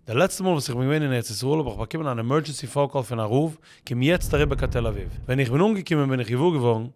די לעצטע מאל וואס איך בין געווען אין ארץ ישראל האב איך באקומען אן emergency phone call פון א רב, קום יעצט אריבער קיין תל אביב. ווען איך בין אנגעקומען בין איך געוואר געווארן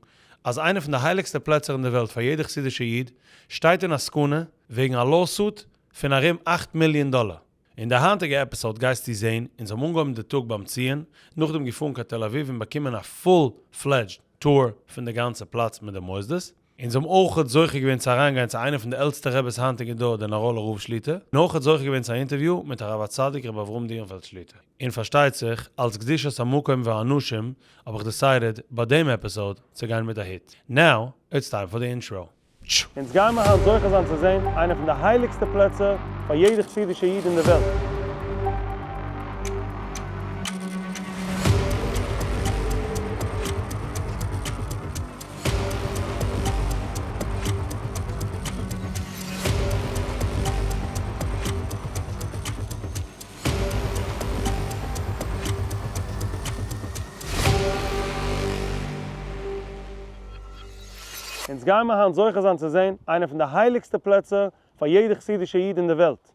אז איינע פון די הייליגסטע פלעצער אין די וועלט פאר יעדע חסידישע איד שטייט אין א סכנה וועגן א lawsuit פון ארום 8 מיליאן דאלער. אין די היינטיגע episode גייסטו זעהן, אונז האבן אנגעהויבן די טאג ביים ציון, נאכדעם געפארן קיין תל אביב און באקומען א full fledged tour פון די גאנצע פלאץ מיט די מוסדות. אונז האבן אויכעט זוכה געווען צו אריינגיין צו איינע פון די עלטסטע רעבעס היינטיגע דור דער נאראלער רב שליטא, און אויכעט זוכה געווען צו א אינטערוויו מיט הרב הצדיק רבי אברהם דירנפעלד שליטא. און פארשטייט זיך, אלס קדושת המקום והאנשים האב איך decided ביי דעם episode צו גיין מיט א הוט. Now it's time for the intro. אונז גיימער היינט זוכה זיין צו זען איינע פון די הייליגסטע פלעצער פאר יעדע חסידישע איד אין די וועלט. אונז גיימער היינט זוכה זיין צו זען איינע פון די הייליגסטע פלעצער פאר יעדע חסידישע איד אין די וועלט,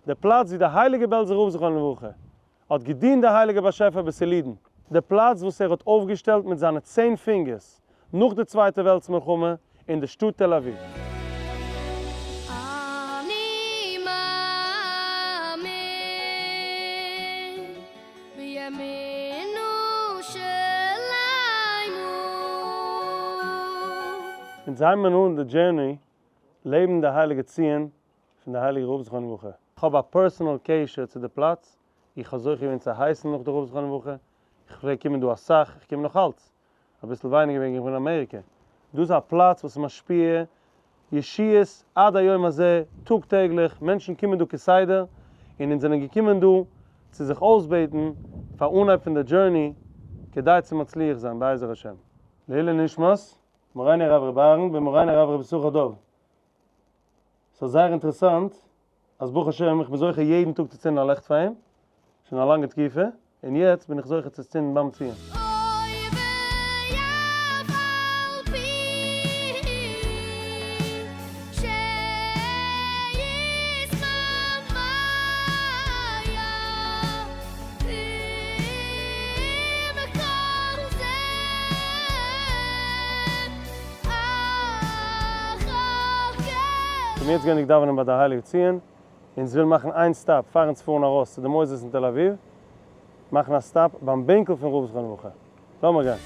די פלאץ ווי די הייליגע בעלזער רב זכרונו לברכה האט געדינט די הייליגע באשעפער בסילודן, די פלאץ וואס ער האט אויפגעשטעלט מיט זיינע 10 פינגערס נאך די צווייטע וועלטס מלחמה אין די שטאט תל אביב. אני מאמין בימינו שלנו. אונז הייבן אן די journey לעבן די הייליגע ציון פון די הייליגע רב זכרונו לברכה. כ'האב א personal קשר צו די פלאץ, איך האב זוכה געווען צו הייסן נאך די רב זכרונו לברכה, איך פלעג קומען דא אסאך, איך קום נאך אלץ, אביסל ווייניגער וועגן איך בין אין אמעריקע. דא איז א פלאץ וואס איז משפיע ישועות עד היום הזה, טאג טעגליך, מענטשן קומען דא כסדר, און אונז זענען געקומען דא צו זיך אויסבעטן פאר אנהייב פון די journey כדי צו מצליח זיין בעזר השם. לעילוי נשמת מורינו הרב ר' אהרן בן מורינו הרב ר' יששכר דוב. ס'איז זייער אינטערעסאנט אז ברוך השם איך בין זוכה יעדן טאג צו צינדן א לעכט פאר אים, שוין א לאנגע תקופה, און יעצט בין איך זוכה צו עס צינדן ביים ציון. אוי ואף על פי שיתמהמה עם כל זה כ'בין יעצט געענדיגט דאווענען ביי די הייליגע ציון, אונז ווילן מאכן איין stop פאר אונז פארן ארויס צו די מוסדות אין תל אביב, מאכן א stop ביים בענקל פון רב זכרונו לברכה. לאמיר גיין.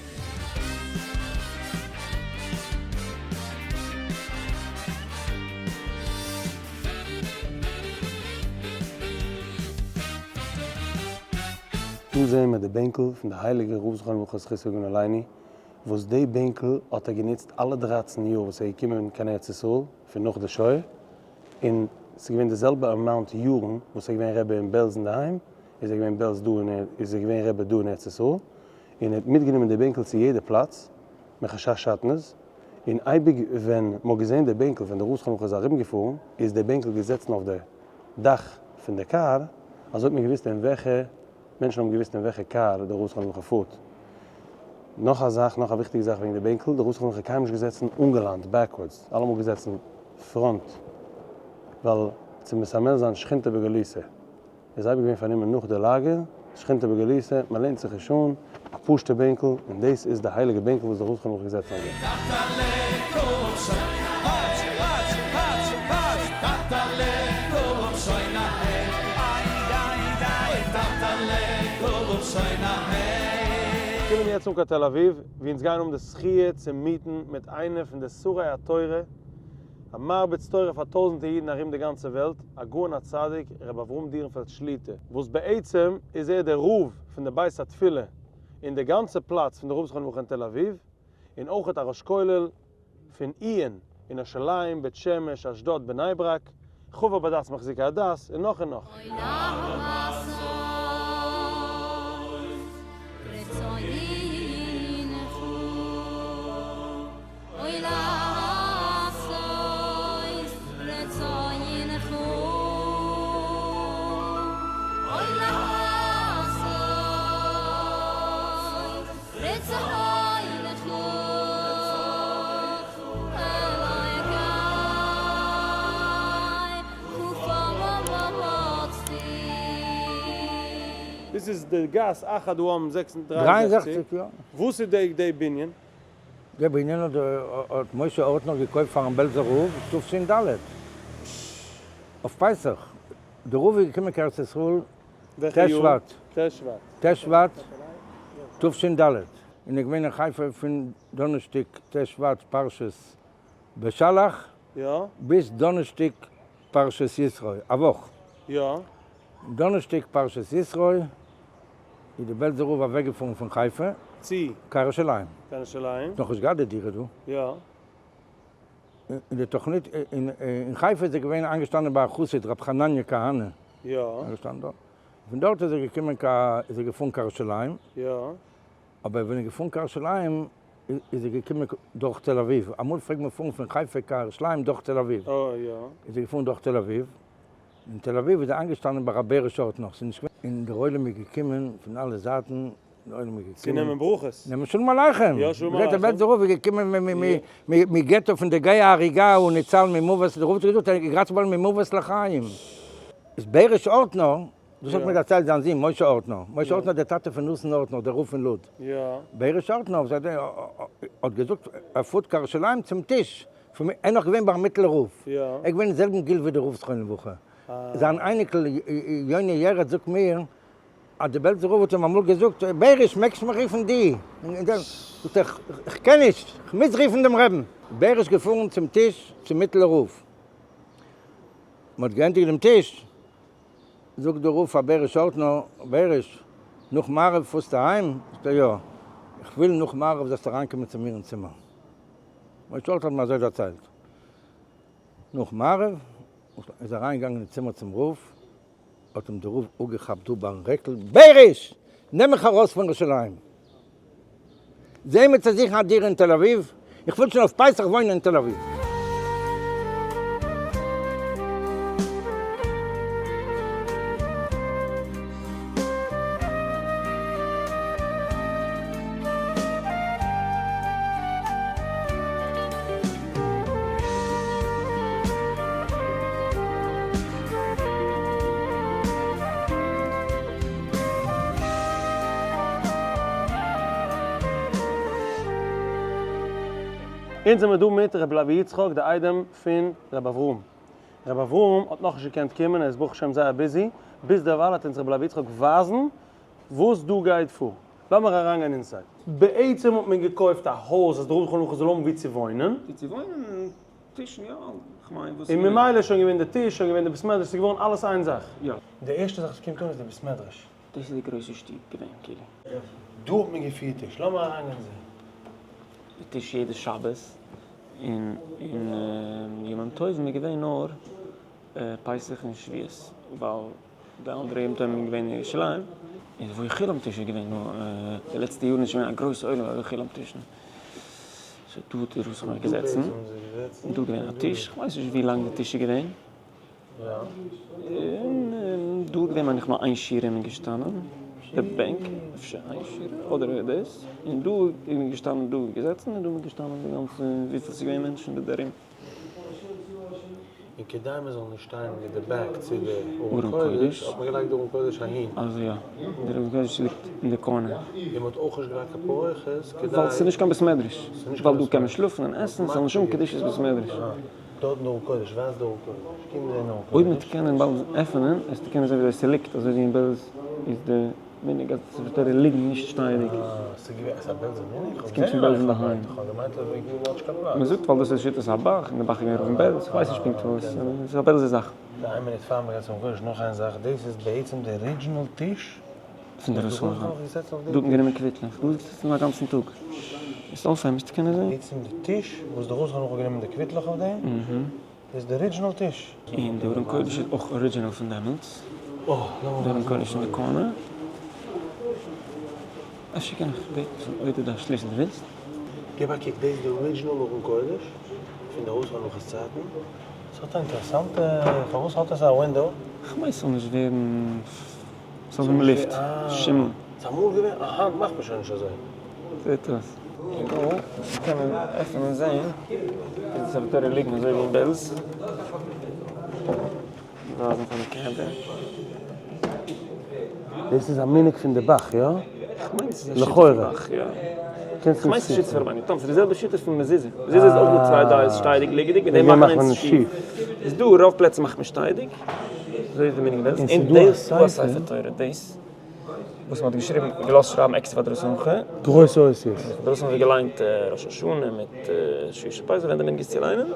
דא זעען מיר די בענקל פון די הייליגע רב זכרונו לברכה זכותו יגן עלינו, וואס די בענקל האט ער גענוצט אלע 13 יאר וואס ער איז געקומען קיין ארץ ישראל פון נאך די שואה, און ס'איז געווען די זעלבע amount יארן וואס ער איז געווען רבי אין בעלז אינדערהיים, איז ער געווען בעלז דא אין איז ער געווען רבי דא אין ארץ ישראל, און ער האט מיטגענומען די בענקל צו יעדע פלאץ, מחשש שעטנז, און אייביג ווען מ'האט געזען די בענקל ווען די רב זכרונו לברכה איז ארומגעפארן, איז די בענקל געזעצן אויף די דאך פון די קאר, אזוי האט מען געוואוסט אין וועלכע מענטשן האבן געוואוסט אין וועלכע קאר די רב זכרונו לברכה פארט. נאך א זאך, נאך א וויכטיגע זאך וועגן די בענקל, די רב זכרונו לברכה איז קיינמאל נישט געזעצן אנגעלאנט backwards, אלעמאל געזעצן front, ווייל צו מסמל זיין שכינתא בגלותא, איז אייביג געווען פארנומען נאך די לאגער, שכינתא בגלותא, מען לערנט זיך נישט אן, א פשוטע בענקל, און דאס איז די הייליגע בענקל וואס די רב זכרונו לברכה איז געזעצן אויף דעם. קומען יעצט אן קיין תל אביב, וואו אונז גייען האבן די זכיה צו meet ן מיט איינע פון די שרי התורה, א מרביץ תורה פאר טויזענטער אידן ארום די גאנצע וועלט, הגאון הצדיק ר' אברהם דירנפעלד שליטא, וואס בעצם איז ער דער רב פון די בית התפילה אין די גאנצע פלאץ פון די רב זכרונו לברכה אין תל אביב, און אויכעט א ראש כולל פון איהען אין ירושלים, בית שמש, אשדוד, בני ברק, חבר בד"ץ מחזיקי הדת, און נאך און נאך. אוי לעשות רצונך אוי לעשות רצונך אלוקי חפצתי. דאס איז די גאס אחד העם 63. יא. וואס איז די די בנין? די בנין האט האט משה אורטנער געקויפט פארן בעלזער רב תש"ד אויף פסח, די רב איז געקומען קיין ארץ ישראל וועלכע יאר? ט' שבט. ט' שבט. ט' שבט תש"ד, און איז געווען אין חיפה פון דאנערשטאג ט' שבט פרשת בשלח ביז דאנערשטאג פרשת יתרו, א וואך. דאנערשטאג פרשת יתרו איז די בעלזער רב אוועקגעפארן פון חיפה צו? קיין ירושלים. קיין ירושלים. נאכנישט געהאט די דירה דא. אין די תוכנית אין חיפה איז ער געווען איינגעשטאנען ביי א חסיד ר' חנניה כהנא. איינגעשטאנען דארט. פון דארט איז ער געקומען קיין איז ער געפארן קיין ירושלים. אבער ווען ער איז געפארן קיין ירושלים איז ער געקומען דורך תל אביב, אמאל פלעגט מען פארן פון חיפה קיין ירושלים דורך תל אביב, איז ער געפארן דורך תל אביב, אין תל אביב איז ער איינגעשטאנען ביי ר' בעריש אורטנאך, ס'איז נישט געווען, און דער עולם איז געקומען פון אלע זייטן, דער עולם איז געקומען. צו נעמען ברכות. נעמען שלום עליכם. יא שלום עליכם. דער בעלזער רב איז געקומען מגעטא פון די גיא הריגה הוא ניצל ממוות, דער רב האט געזאגט ער איז געראטעוועט געווארן ממוות לחיים. איז בעריש אורטנאך דאס האט מיר דערציילט זיין זון משה אורטנער, משה אורטנער דער טאטע פון נתן אורטנער דער רב פון לוד. בעריש אורטנער האט געזאגט ער פארט קיין ירושלים צום טיש, ער איז נאך געווען ביים מיטעלער רב, ער איז געווען אין זעלבן גיל ווי דער רב זכרונו לברכה, זיין אייניקל יונה ירד זאגט מיר אז דער בעלזער רב האט אים אמאל געזאגט בעריש מעגסט מיך רופן די, זאגט ער כ'קען נישט, כ'מוז רופן דעם רעבן. בעריש געפארן צום טיש צום מיטעלער רב, מ'האט געענדיגט דעם טיש, זאגט דער רב פאר בעריש אורטנער, בעריש, נאך מעריב פארסטו אהיים? זאגט ער, יא, איך וויל נאך מעריב זאלסטו אריינקומען צו מיר אין צימער. משה אורטנער האט מיר אזוי דערציילט. נאך מעריב איז ער אריינגעגאנגען אין צימער צום רב, האט אים דער רב אפגעכאפט דא ביים רעקל, בעריש! נעם מיך ארויס פון ירושלים! זע מיר צו זוכן א דירה אין תל אביב, איך וויל שוין אויף פסח וואוינען אין תל אביב. אונז זעמיר דא מיט ר' לוי יצחק די איידעם פון ר' אברהם. ר' אברהם האט נאכנישט געקענט קומען ער איז ברוך השם זייער busy, ביז דערווייל האט אונז ר' לוי יצחק ווייזן וואס דא גייט פאר. לאמיר אריינגיין inside. בעצם האט מען געקויפט א הויז אז די רב זכרונו לברכה זאל האבן וואו צו וואוינען. וואו צו וואוינען טישן יא, כ'מיין וואס און ממילא איז שוין געווען די טיש, שוין געווען די בית מדרש, ס'איז געווארן אלעס איין זאך. יא. די ערשטע זאך וואס קומט אן איז די בית מדרש. דאס איז די גרויסע שטוב געווען כאילו. דא האט מען געפירט טיש, לאמיר אריינגיין זען. די טיש יעדע שבת און און ימים טובים איז געווען נאר פסח און שבועות ווייל די אנדערע ימים טובים איז געווען אין ירושלים. און ויחי טיש איז געווען נאר די לעצטע יארן איז שוין געווען א גרויסע עולם ביי ויחי טישן. so דא האט דער רב זיך געזעצן, און דא איז געווען א טיש, כ'ווייס נישט ווי לאנג די טיש איז געווען. און דא איז געווען מיין איך נאר איין שורה איז מען געשטאנען, די בענק, אפשר איין שורה, אדער דאס, און דא איז מען געשטאנען דא געזעצן, און דא איז מען געשטאנען די גאנצע וויפיל ס'איז געווען מענטשן דא ארום. און כדי מען זאל נישט שטיין מיט די back צו די ארון קודש, האט מען געלייגט די ארון קודש אהין. אזוי יא, די ארון קודש ליגט אין די corner. און מען האט אויך נישט געלייגט קיין פרוכת כדי. ווייל ס'איז נישט קיין בית מדרש, ווייל דא קען מען שלאפן און עסן, ס'זאל נישט האבן קדושת בית מדרש. דארט אין ארון קודש, ווייז די ארון קודש, קום זען ארון קודש. אויב מ'וועט קענען באלד עפענען, וועסטו קענען זען וויאזוי ס'ליגט, אזוי ווי אין בעלז איז די מנהג אז די ספר תורה ליגן נישט שטייעדיג. אה, ס'איז געווען, ס'איז א בעלזער מנהג? ס'קומט פון בעלז אינדערהיים. כ'האב געמיינט אז וועגן דעם האט נישט קיין פלאץ. מ'זאגט ווייל דאס איז שיטת הב"ח, און די ב"ח איז געווען רב אין בעלז, כ'ווייס נישט פונקט פארוואס, ס'איז א בעלזער זאך. איין מינוט פאר מ'גייט צום קודש, נאך איין זאך, דאס איז בעצם די original טיש? פון די רוסן אויך. דא האט מען גענומען קוויטלעך, דא זיצט מען א גאנצן טאג. עס אויפהייבן מוזטו קענען זען. בעצם די טיש וואס די רוסן האבן נאך גענומען די קוויטלעך אויף דעם, איז די original טיש. און די ארון קודש איז אויך original פון דעמאלטס. די ארון קודש אין די corner. אפשר קען איך בעטן פון עודד א שליסל ווילסט? געב א קוק, דאס איז די original ארון קודש פון די רוסן הלכות צייטן. ס'האט א אינטערעסאנטע, פארוואס האט עס א window? כ'מיין ס'זאל נישט ווערן ס'זאל האבן לופט, שימל. ס'איז אמאל געווען, אה היינט מאכט מען שוין נישט אזוי. זעט אויס. און דא קען מען עפענען זען ווי די ספר תורה ליגן אזוי ווי אין בעלז. ווייזן פאר די קעמרע. דאס איז א מנהג פון די ב"ח, יא? כ'מיין ס'איז א שיטה לכאורה. פון ב"ח, יא. קענסט כ'מיין נישט ס'איז שיטה פון רבינו תם, ס'איז די זעלבע שיטה פון מזוזה. מזוזה איז אויך דא צוויי דעות שטיידיג ליגעדיג מיט דעם מאכט מען אונז שיף. איז דא רוב פלעצער מאכט מען שטיידיג, אזוי איז די מנהג אין בעלז, און און ס'איז דאס דא א איז דא א ספר. ספר תורה דאס וואס מ'האט געשריבן געלאזט שרייבן עקסטער פאר דער שמחה. גרויסע אותיות. דאס האבן מיר געליינט ראש השנה מיט שביעי של פסח ווען די מנהג איז צו ליינען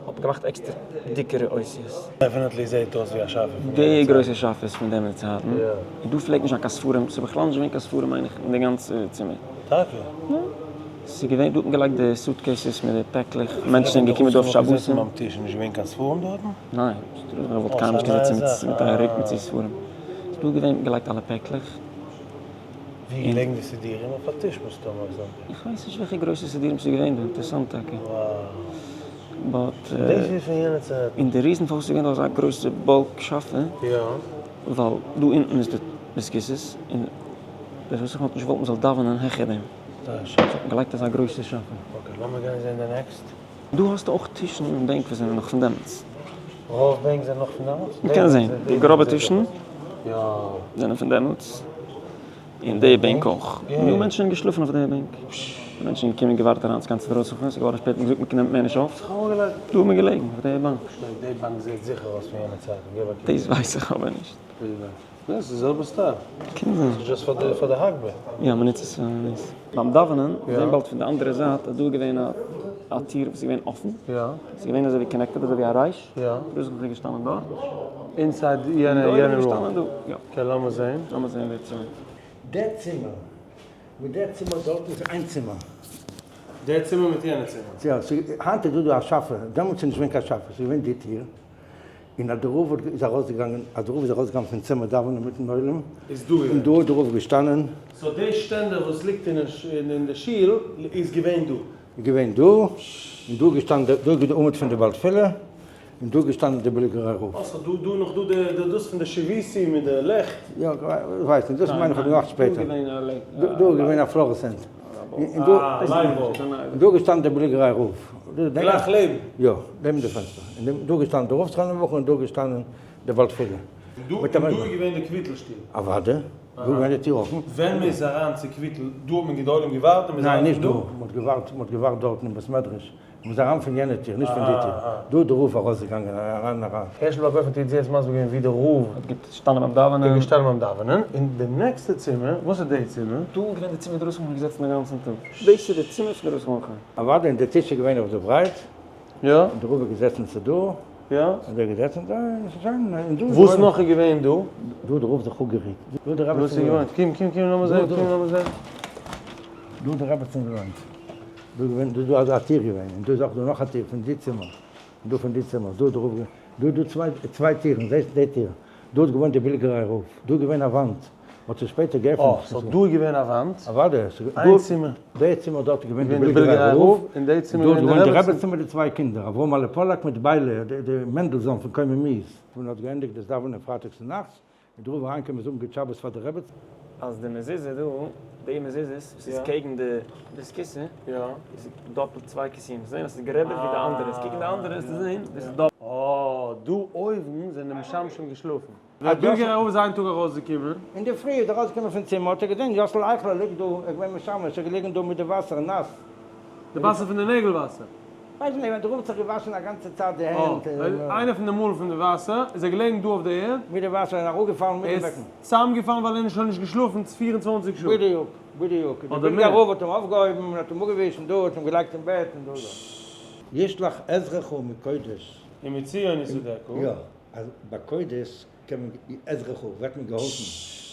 האט מען געמאכט עקסטער דיקערע אותיות. definitely זעהט אויס ווי א שאפע פון יענע די צייטן. גרויסע שאפעס פון דעמאלט צייטן, און דא פלעגט נישט זיין קיין ספרים, ס'איז בכלל נישט געווען קיין ספרים מיין איך אין די גאנצע צימער. טאקע? יא. ס'איז געווען, דא האט מען געלייגט די suitcases מיט די פעקלעך, מענטשן זענען געקומען דא אויף שבתים. געזעצן ביים טיש איז נישט געווען קיין ספרים דארטן? ניין, איך וואלט קיינמאל נישט געזעצן מיט א רוקן צו ספרים. ס'איז דא געווען געלייגט אלע פעקלעך. ווי געלעגן די סידירים? אויף א טיש מסתמא אויף something. איך ווייס נישט וועלכע גרויסע סידירים ס'איז געווען דא, אינטערעסאנט טאקע. but. דאס איז פון יענע צייטן. און די reason פארוואס ס'איז געווען דא אזא גרויסע bulk שאפע. יא. ווייל דא אונטן איז די בית הכסא'ס, און דער רבי האט נישט געוואלט מ'זאל דאווענען העכער דעם. זייער שיין. סאו האט מען געלייגט אזא גרויסע שאפע. okay, לאמיר גיין זען די next. דא האסטו אויך טישן און בענק וואס זענען נאך פון דעמאלטס. רוב בענק זענען נאך פון דעמאלטס? מ'קען זען, די גראבע טישן יא. זענען פון דעמאלטס, און די בענק אויך. און דא מענטשן זענען געשלאפן אויף די בענק. מענטשן געקומען געווארט אריינצוגיין צו די רויז סוכות, ס'איז געווארן שפעט, מ'האט געזאגט מ'נעמט מער נישט אויף. דא האט מען געלעגן אויף די באנק. די באנק זעט זיכער אויס פון יענע צייטן, געב א קוק. דאס ווייס איך אבער נישט. ניין, ס'איז די זעלבע style. קען זיין. ס'איז just פאר די הגבה. יא, מ'נוצט עס פאר דאס. ביים דאווענען, זעהן באלד פון די אנדערע זייט אז דא איז געווען א טיר וואס איז געווען אפן. יא. ס'איז געווען אזוי ווי connected אזוי ווי א רייש. יא. דא איז מען געשטאנען דארט. inside יענע יענע room. געשטאנען דא. יא. okay, לאמיר זעהן. לאמיר זעהן די צימער. דער צימער מיט דער צימער דארט איז איין צימער. דער צימער מיט יענע צימער. יא, היינט איז דא דא א שאפע, דעמאלטס איז נישט געווען קיין שאפע, ס'איז געווען די טיר. און אז דער רב האט איז ארויסגעגאנגען, אז דער רב איז ארויסגעגאנגען פון צימער דאווענען מיטן עולם, איז דא געווען. און דא איז דער רב געשטאנען. so די שטענדער וואס ליגט אין די שול איז געווען דא. איז געווען דא, און דא איז געשטאנען דער, דא איז געווען די עמוד פון די בעל תפילה, און דא איז געשטאנען די בילגורייער רב. אה, so דא דא נאך דא די די דאס פון די שויתי מיט די לעכט. יא, כ'ווייס נישט, דאס מיין איך האט געמאכט שפעטער. דא דא איז געווען א fluorescent. און דא און דא איז געשטאנען דער בילגורייער רב. גלייך לעבן? יא, לעבן די פענסטער. און דא איז געשטאנען דער רב זכרונו לברכה און דא איז געשטאנען דער בעל תפילה. און דא איז געווען די קוויטל שטוב? אוודאי, דא איז געווען די טיר אפן. ווען מען איז אריין צו קוויטל, דא האט מען געדולד און געווארט און מען איז ניין, אריין נישט פון דא, דא? מען האט געווארט, מען האט געווארט דארטן אין בית מדרש. מען איז אריין פון יענע טיר, נישט פון די טיר. דא איז דער רב ארויסגעגאנגען, אריין אריין. הערשל בארג האט יעצט מסביר געווען ווי דער רב האט געשטאנען ביים דאווענען. איז געשטאנען ביים דאווענען, און די נעקסטע צימער, וואס איז די צימער? דא איז געווען די צימער דער רב האט געזעצן א גאנצן טאג. דאס איז די צימער פון דער רב זכרונו. אוודאי, און די טיש איז געווען אויף די ברייט. יא. און דער רב איז געזעצן צו דא. יא. און דער געזעצן דא, און ס'איז שוין, און דא איז וואס געווען. נאך איז געווען דא? דא האט דער רב זיך אפגערוהט. דא האט דער רבי וואס איז געווען? קום קום קום לאמיר זען, קום לאמיר זען. דא האט דער רבי צום געוואוינט. דא איז געווען, דא איז דא אזא טיר געווען, און דא איז אויך דא נאך א טיר פון די צימער, און דא פון די צימער, דא איז דער רב געווען, דא איז דא צוויי טירן, זעסט די טיר, דא האט געוואוינט די בילגורייער רב, דא איז געווען א וואנט, מען האט עס שפעטער געעפנט. אה, so דא איז געווען א וואנט? אוודאי, איין צימער. די צימער דארט איז געווען די געווען די בילגורייער בילגורייער רב, רב, און די צימער דא האט געווען געוואוינט די די רעבעצין. רעבעצין מיט די צוויי קינדער, אברהמעלע פאלאק מיט ביילע, די מענדלזאהן פון קוממיות. ווען מען האט געענדיגט דאס דאווענען פרייטאג צו נאכטס, איז דער רב אריינגעקומען זאגן גוט שבת פאר די רעבעצין. אז די מזוזה דא, די מזוזות וואס איז קעגן די בית הכסא, איז דאפלט צוויי כיסים, זעהן אז ס'איז גרעבער ווי די אנדערע, עס קוקן די אנדערע עס צו זעהן, דאס איז דאפלט. אה, דא אויבן זענען די משמשים געשלאפן. דער בילגורייער רב איז איין טאג ארויסגעקומען. אינדערפרי איז ער ארויסגעקומען פון צימער האט ער געזען יאסל אייכלער ליגט דא, ער איז געווען משמש, ער איז געליגן דא מיט די וואסער נאס. די וואסער פון די נעגל וואסער? ווייס נישט, ווען דער רב האט זיך געוואשן א גאנצע צייט די הענט. אה, איינע פון די מאל פון די וואסער איז ער געלעגן דא אויף די ערד. מיט די וואסער און אראפגעפאלן מיטן ער איז בעקן. צוזאמגעפאלן ווייל ער איז שוין נישט געשלאפן 24 שעה. בדיוק, בדיוק. אדער דער מער. בילגורייער רב האט אים אויפגעהויבן און האט אים אפגעווישן דא, האט אים געלייגט אין בעט און דא דא. ישלח עזרך מקודש. ומציון יסעדך. יא, אז ביי קודש קען מען עזרך ווערט מען געהאלפן,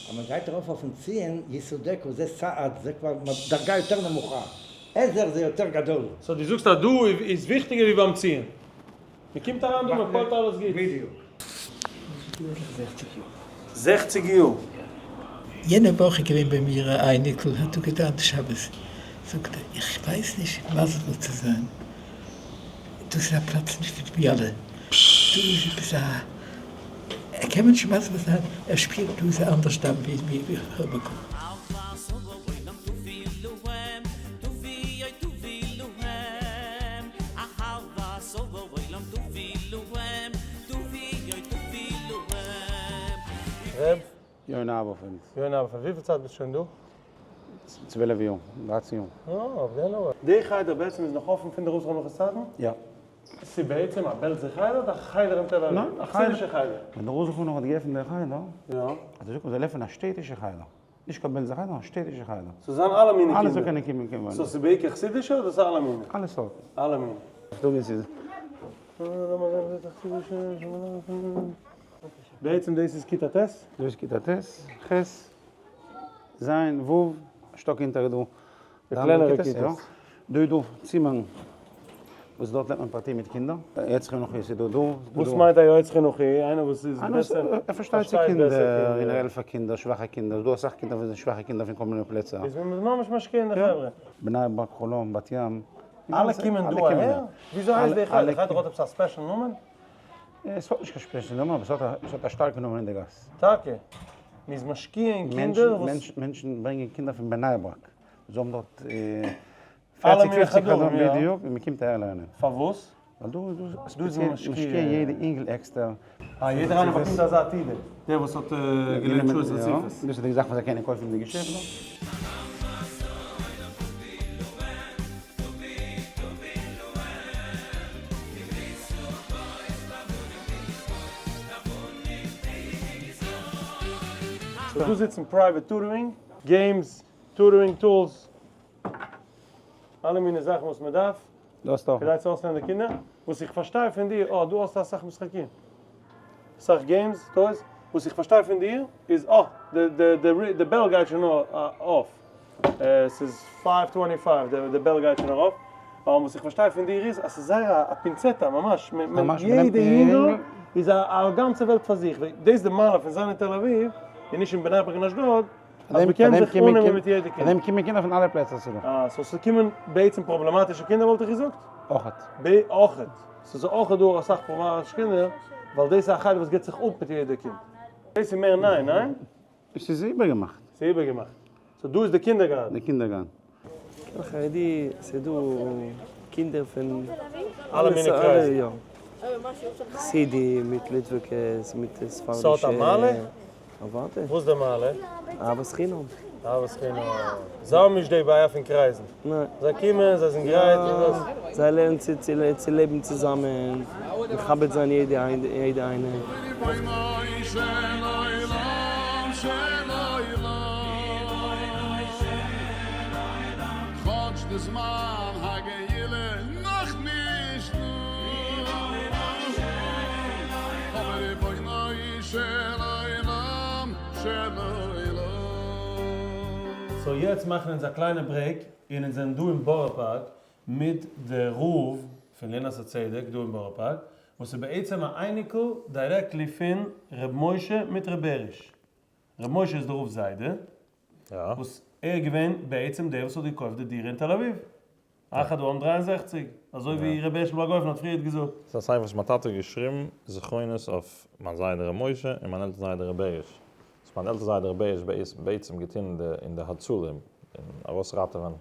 אז מען גייט ארויף אויפן ציון יסעדך זה סעד זה כבר דרגה יותר נמוכה, עזר זה יותר גדול. so דו זאגסט אז דא איז וויכטיגער ווי ביים ציון. מען קומט אריין דא מען פועלט אלעס גוטס. בדיוק. זעכציג יאר. זעכציג יאר. יענע וואך איז געווען ביי מיר א אייניקל האט דא געדאווענט שבת, זאגט ער איך ווייס נישט מסביר צו זיין, דאס איז א פלאץ נישט ווי די ביאלע, דא איז עפעס א, ער קען מיר נישט מסביר זיין, ער שפירט דא איז א אנדערש טעם ווי ווי איך האב באקומען. ר' יונה אבערפעלד. יונה אבערפעלד, וויפיל צייט ביסטו שוין דא? 12 יאר, 13 יאר. אה, אויף די נאמען. די חדר בעצם איז נאך אפן פון די רב זכרונו לברכה צייטן? יא. ס'איז בעצם א בעלזער חדר אדער א חדר אין תל אביב? ניין, א חסידישע חדר. ווען דער רב זכרונו לברכה האט געעפנט די חדר, יא. האט ער געזאגט מ'זאל עפענען א שטעטישע חדר. נישט קיין בעלזער חדר, נאר א שטעטישע חדר. ס'זאל זיין אלע מיני קינדער. אלע זאל קענען קומען קומען. so ס'איז בעיקר חסידישע אדער ס'איז אלע מיני? אלע סארטן. אלע מיני. דא ווי ס'איז. בעצם דאס איז כיתה ט'? דאס איז כיתה ט', ח', ז', ו', א שטאק אונטער איז דא די קלענערע כיתות. דא איז דא צימערן וואס דארט לערנט מען פרטי מיט קינדער. יועץ חינוכי איז דא דא. וואס מיינט א יועץ חינוכי? איינער וואס איז בעסער, ער פארשטייט צו קינדער און ער העלפט פאר קינדער, שוואכע קינדער, ס'איז דא אסאך קינדער וואס זענען שוואכע קינדער פון כל מיני פלעצער. איז מען ממש משקיע אין די חברה. בני ברק, חולון, בת ים. אלע קומען דא אהער? וויאזוי הייסט די חדר? די חדר האט עפעס א special נאמען? עס האט נישט קיין special נאמען אבער עס האט א שטארקע נאמען אין די גאס. טאקע? מען איז משקיע אין קינדער וואס. מענטשן ברענגען קינדער פון בני ברק, זיי האבן דארט פערציג פופציג חדרים בדיוק, און מען קומט אהער לערנען. פארוואס? ווייל דא איז דא ספעציעל משקיע יעדע אינגל עקסטער. אה, יעדער איינער באקומט אזא עתודה, דער וואס האט געלערנט שעות רציפות. דאס איז די זאך וואס זיי קענען קויפן אין די געשעפט דא. so דא זיצן private tutoring, games, tutoring tools, אלע מיני זאכן וואס מען דארף כדי צו אויסלערנען די קינדער, וואס איך פארשטיי פון דיר, אה דא האסטו אסאך משחקים, אסאך games, toys, וואס איך פארשטיי פון דיר איז, אה די bell גייט שוין אויף, ס'איז five twenty five, די bell גייט שוין ארויף, וואס איך פארשטיי פון דיר איז אז ס'איז זייער א פינצעטע, ממש, יעדע יונגל איז א גאנצע וועלט פאר זיך, דאס איז די מעלה פון זיין אין תל אביב און נישט אין בני ברק און אשדוד, אז מ'קען זיך אננעמען מיט יעדע קינד. פאר דעם קומען קינדער פון אלע פלעצער צו דא. אה, so ס'קומען בעצם פראבלעמאטישע קינדער וואלט איך געזאגט? אויכעט. אויכעט. ס'איז אויכעט דא אסאך פראבלעמאטישע קינדער, ווייל דאס איז א חדר וואס גיבט זיך אפ מיט יעדע קינד. דאס איז מער ניי, ניין? עס איז איבערגעמאכט. ס'איז איבערגעמאכט. so דא איז די קינדערגארטן. די קינדערגארטן. קהל חרדי, ס'איז דא קינדער פון אלע מיני קרייזן. יא. חסידים מיט ליטוואקעס מיט ספרדישע. ס'האט א מעלה? אוודאי. וואס די מעלה? אהבת חינם. אהבת חינם. זיי האבן נישט די בעיה פון קרייזן. ניין. זיי קומען, זיי זענען גרייט און דאס. זיי לערנען צו צו לעבן צוזאמען, מכבד זיין יעדע איינער. so יעצט מאכן אונז א קליינע break און אונז זענען דא אין בארא פארק מיט די רב פון לינת הצדק דא אין בארא פארק וואס איז בעצם א אייניקל directly פון ר' משה מיט ר' בעריש. ר' משה איז די רב'ס זיידע וואס ער איז געווען בעצם דער וואס האט געקויפט די דירה אין תל אביב. אחד העם 63, אזוי ווי ר' הערשל באגויפן האט פריערט געזאגט. ס'איז א ספר וואס מיין טאטע האט געשריבן זכרונות אויף מיין זיידע ר' משה און מיין עלטער זיידע ר' בעריש. וואס מיין עלטער זיידע ר' בעריש בעצם געטון אין די הצלה אין ארויסראטעווען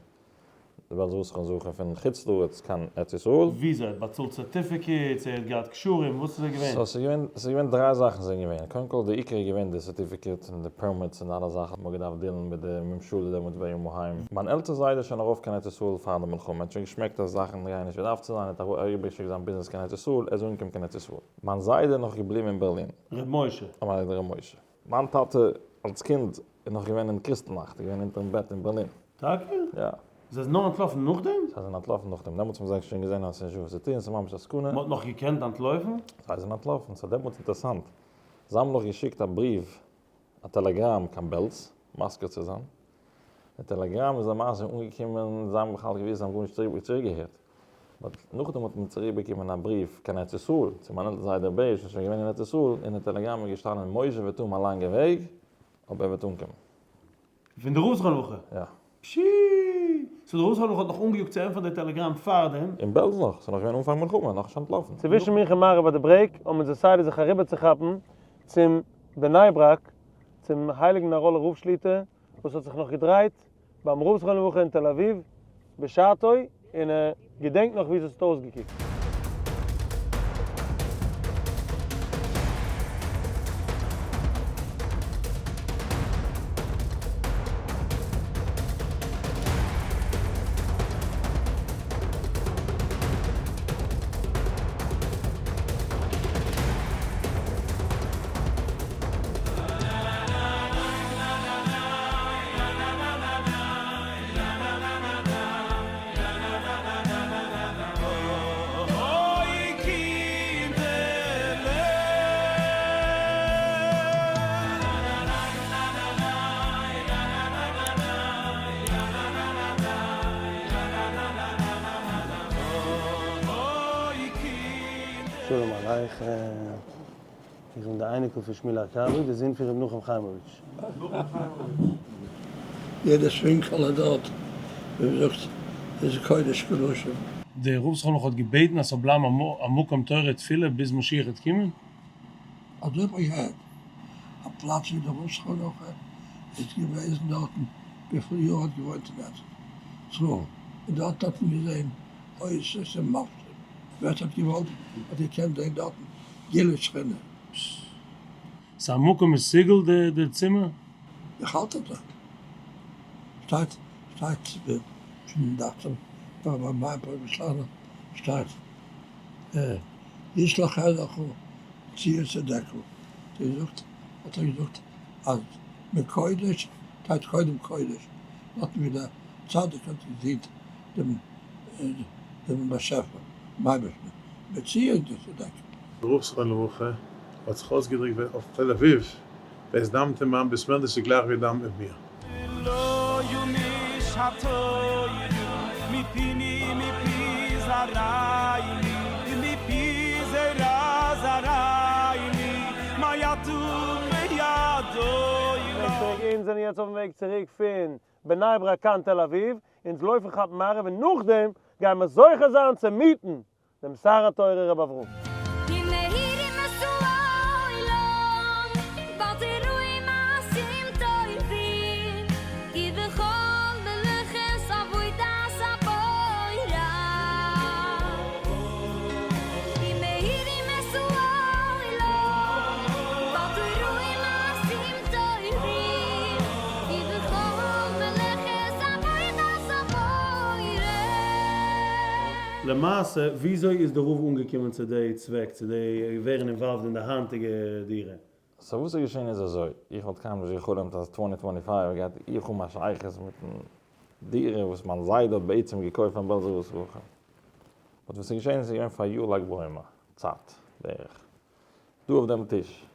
די בעלזער רב זכרונו לברכה פון חוץ לארץ קיין ארץ ישראל. וויאזוי? ער האט באצאלט certificates? ער האט געהאט קשרים? וואס איז ער געווען? so ס'איז געווען, ס'איז געווען דריי זאכן זענען געווען, קודם כל די עיקר איז געווען די certificate און די permits און אלע זאכן, מ'האט געדארפט deal ן מיט די ממשלה דעמאלטס בימים ההם. מיין עלטער זיידע איז שוין ארויף קיין ארץ ישראל פאר די מלחמה, ער האט שוין געשמעקט אז זאכן גייען נישט ווי דארף צו זיין, ער האט אריבערגעשיקט זיין ביזנעס קיין ארץ ישראל, ער איז אנגעקומען קיין ארץ ישראל. מיין זיידע איז נאך געבליבן אין בערלין. ר' משה. מיין זיידע ר' משה. מיין טאטע אלס קינד איז נאך געווען אין קריסטלנאכט, איז געווען אונטערן בעט אין בערלין. טאקע? יא. זיי זענען נאר אנטלאפן נאכדעם? זיי זענען אנטלאפן נאכדעם. דעמאלטס האבן זיי שוין געזען אז ס'איז נישט דא וואס צו טון, ס'איז ממש א סכנה. מ'האט נאך געקענט אנטלויפן? זיי זענען אנטלאפן. ס'איז דעמאלטס אינטערעסאנט. זיי האבן נאך געשיקט א בריוו, א טעלעגראם קיין בעלז, מזכיר צו זיין. די טעלעגראם איז למעשה אנגעקומען, זיי האבן בכלל געוואוסט, זיי האבן גארנישט צוריקגעהערט. but נאכדעם האט מען צוריקבאקומען א בריוו קיין ארץ ישראל, צו מיין עלטער זיידע ר' בעריש וואס איז שוין געווען אין ארץ ישראל, אין די טעלעגראם איז געשטאנען משה וועט האבן א לאנגע וועג, אבער ער וועט אנקומען. פון די רב זכרונו לברכה? יא. פשי! so די רב זכרונו לברכה האט נאך אנגעיאגט צו ענטפערן די טעלעגראם פארדעם? אין בעלז נאך, ס'איז נאך געווען אנפאנג מלחמה, נאכנישט אנטלאפן. צווישן מנחה מעריב ביי די break האבן אונז decided זיך אריבערצוכאפן צום בני ברק צום הייליגן נאראלער רב שליטא וואס האט זיך נאך געדרייט ביים רב זכרונו לברכה אין תל אביב בשעתו און ער געדענקט נאך ווי עס האט אויסגעקוקט. שלום עליכם, איך בין די אייניקל פון שמואל הארקאווי, די זון פון ר' נחום חיימאוויטש. יעדעס ווינקעלע דארט, ווי מ'זאגט, איז קודש קדשים. דער רב זכרונו לברכה האט געבעטן אז ס'זאל בלייבן א מקום תורה ותפילה ביז משיח וועט קומען. אזוי האב איך געהערט, א פלאץ ווי דער רב זכרונו לברכה איז געוועזן דארטן וויפיל יאר האט געוואוינט אין ארץ ישראל, און דארט האט מען געזען אותות ומופתים, ווער ס'האט געוואלט האט געקענט זען דארטן גילוי שכינה. ס'איז א מקום מסוגל די די צימער? איך האלט אזוי. שטייט שטייט פון דאכט זיך ביי מיין פרעמישלאנער שטייט ישלח ידך ציון צדקה האט האט ער געזאגט אז מקודש שטייט קודם קודש דארטן ווי דער צדיק האט געדינט דעם דעם באשעפער דעם אייבערשטן מציון צדקה. ר' זכרונו לברכה האט זיך אויסגעדריקט אויף תל אביב, דאס דאמט אין מיין בית מדרש איז גלייך ווי דאמט מיט מיר. לא ימיש התורה מפי מפי זרעיני מפי זרע זרעיני מה יטו בידו אונז זענען יעצט אויפן וועג צוריק פון בני ברק קיין תל אביב, אונז לויפן כאפן מעריב און נאכדעם גייען מיר זוכה זיין צו meet ן דעם שר התורה ר' אברהם. די מהירים עשו העולם, בל תראו מעשים טובים, כי בכל מלאכת עבודת הבורא. די מהירים עשו העולם, בל תראו מעשים טובים, כי בכל מלאכת עבודת הבורא. למעשה וויאזוי איז די רב אנגעקומען צו די צוועק צו די ווערן involved אין די היינטיגע דירה? so וואס איז געשען איז אזוי, איך וואלט קיינמאל נישט גע'חלומ'ט אז twenty twenty five גייט איך האבן א שייכות מיטן דירה וואס מיין זיידע האט בעצם געקויפט פארן בעלזער רב זכרונו לברכה. but וואס איז געשען איז געווען פאריאר לג בעומר צייט בערך, דא אויף דעם טיש,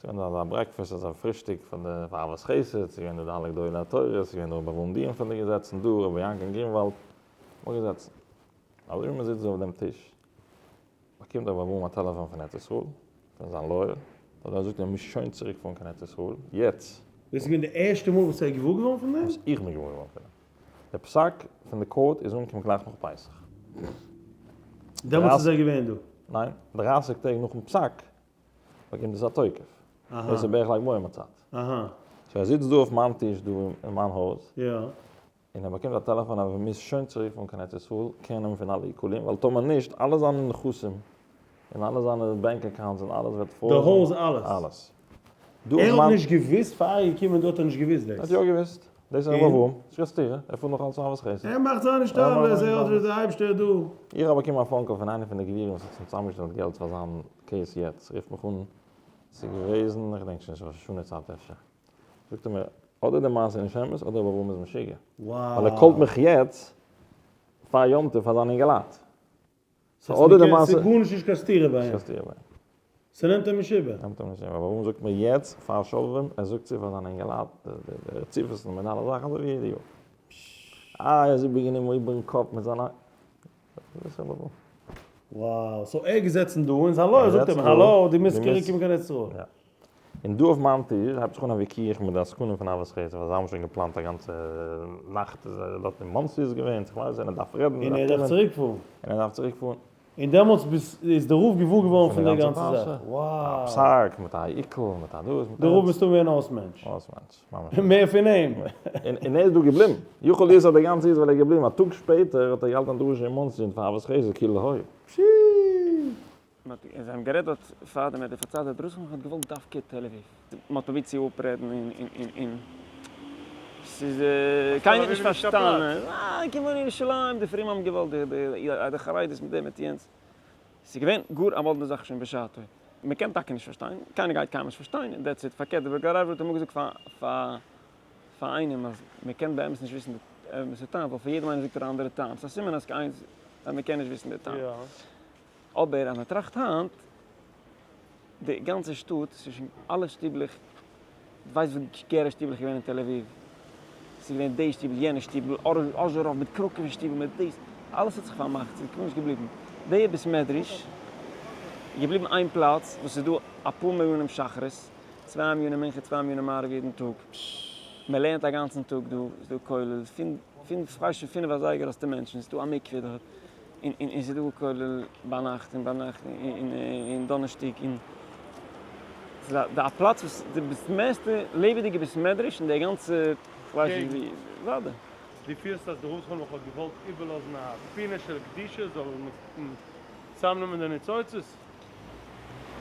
ס'איז געווען אזא breakfast אזא פרישטאג פאר די פאר אהבת חסד, ס'איז געווען דא די אלע גדולי התורה, ס'איז געווען דא רבי אברהם דיען פון די געזעצן דא, רבי יענקל גרינוואלד, מ'האט געזעצן. אזוי ווי מ'זיצט דא אויף דעם טיש, באקומט רבי אברהם א טעלעפאן פון ארץ ישראל, פון זיין לויער, דער לויער זאגט אים ער מוז שוין צוריק פארן קיין ארץ ישראל, יעצט! דאס איז געווען די ערשטע מאל וואס ער איז געוואר געווארן פון דעם? וואס איך בין געוואר געווארן פון דעם. די פסק פון די court איז אנגעקומען גלייך נאך פסח. דעמאלטס איז ער געווען דא? ניין, דרייסיג טעג נאכן פסק באקומט עס א תוקף. דאס איז בערך לג בעומר צייט. so ער זיצט דא אויף מיין טיש דא אין מיין הויז, און ער באקומט א טעלעפאן אז ער מוז שוין צוריק פארן קיין ארץ ישראל, קער נעמען פון אלע עיקולים, ווייל טאמער נישט, אלע זיינע נכסים, און אלע זיינע bank accounts און אלעס ווערט די הויז frozen. אלעס? אלעס. דא ער האט נישט געוואוסט פאר ער איז געקומען דא האט ער נישט געוואוסט דאס? ער האט יא געוואוסט. דאס איז ר' אברהם. נישט קיין סתירה. ער פארט נאך אלץ אהבת חסד. ער מאכט זיינע השתדלות, ער האט דער אייבערשטער דא. איך האב באקומען א phone call פון איינער פון די גבירים וואס האט צוזאמגעשטעלט געלט פאר זיין case יעצט, רופט מיך אן, ס'איז געוועזן, איך געדענק שוין נישט, ראש השנה צייט אפשר, זאגט ער מיר, אדער די מעשה איז נישט אמת, אדער ר' אברהם איז משוגע, ווייל ער call ט מיך יעצט פאר יום טוב פאר זיין אינגעלייט. so אדער די מעשה. ס'איז גארנישט נישט קיין סתירה ביי אים. נישט קיין סתירה ביי אים. ס'נעמט אים נישט איבער. נעמט אים נישט איבער. אברהם זאגט מיר יעצט פאר שובבים, ער זאגט צו פאר זיינע אינגעלייט די רציפות און מיט אלע זאכן אזוי ווי יעדע יאר. אה ער איז איבערגענומען איבערן קאפ מיט זיינע. דאס איז אברהם. Wow, so ער איז געזעצן דא און זיין לויער זאגט אים האלא דו מוזט צוריק קומען קיין ארץ ישראל. יא. און דא אויף מיין טיש הייבט זיך אן א וויכוח מיט די עסקנים פון אהבת חסד ווייל זיי האבן שוין געפלאנט א גאנצע נאכט איז ער דארט אין מאנסי איז געווען איך ווייס און ער דארף רעדן און ער דארף צוריק פארן. און ער דארף צוריק פארן. און דעמאלטס ביז איז די רב געוואר געווארן פון די גאנצע זאך. א פסק מיט א עיקול מיט א דאס מיט די רב מסתמא געווען אויס מענטש. אויס מענטש ממש. מער פון אים. און ער איז דא געבליבן. יכול להיות אז די גאנצע איז ווייל ער איז געבליבן. א טאג שפעטער האט ער געהאלטן א דרשה אין מאנסי און פאר אהבת חסד כאילו הוי. פשי! מען האט זיי האבן גערעדט דארט פארדעם ער האט פארציילט אז רוסלאנד האט געוואלט דווקא תל אביב, מען האט פרובירט צו אפרעדן און און און און ס'איז קיינער האט נישט פארשטאנען, אה קום אן ירושלים, די פרומע האבן געוואלט די די די חרדית מיט דעם מיט יענץ, ס'איז געווען גאר א מאדנע זאך שוין בשעתו, מען קען טאקע נישט פארשטיין, קיינער גייט קיינמאל נישט פארשטיין און that's it, פארקערט דער בעלזער רב האט אמאל געזאגט פאר פאר פאר איינעם אז מען קען באמת נישט וויסן די אמת'ע טעם ווייל פאר יעדעם איינעם זאגט ער א אנדערע טעם, ס'איז א סימן אז קיינס אז מען קען נישט וויסן די טעם. אבער אז מען טראכט היינט, די גאנצע שטאט, ס'איז שוין אלע שטיבלעך, דו ווייסט ווי גערע שטיבלעך איז געווען אין תל אביב, ס'איז געווען די שטיבל, יענע שטיבל, אזשעראוו מיט קראקעווע שטיבל מיט דאס, אלעס האט זיך פארמאכט, ס'איז גארנישט געבליבן. די בית מדרש. געבליבן איין פלאץ וואס איז דא אפאר מנינים שחרית, צוויי מנינים מנחה צוויי מנינים מעריב יעדן טאג, מען לערנט א גאנצן טאג דא, איז דא כולל, פון פון פרייש פון פינף אזייגער האסטו מענטשן, ס'איז דא א מקווה דארט, און און און ס'איז דא כולל ביינאכט און ביינאכט און און דאנערשטאג און ס'איז א א פלאץ וואס די ביסט מערסטע לעבעדיגע בית מדרש אין די גאנצע כ'ווייס נישט ווי, וואדע. דו פילסט אז די רב זכרונו לברכה האט געוואלט איבערלאזן א פינה של קדושה זאל מען צאמנעמען די ניצוצות?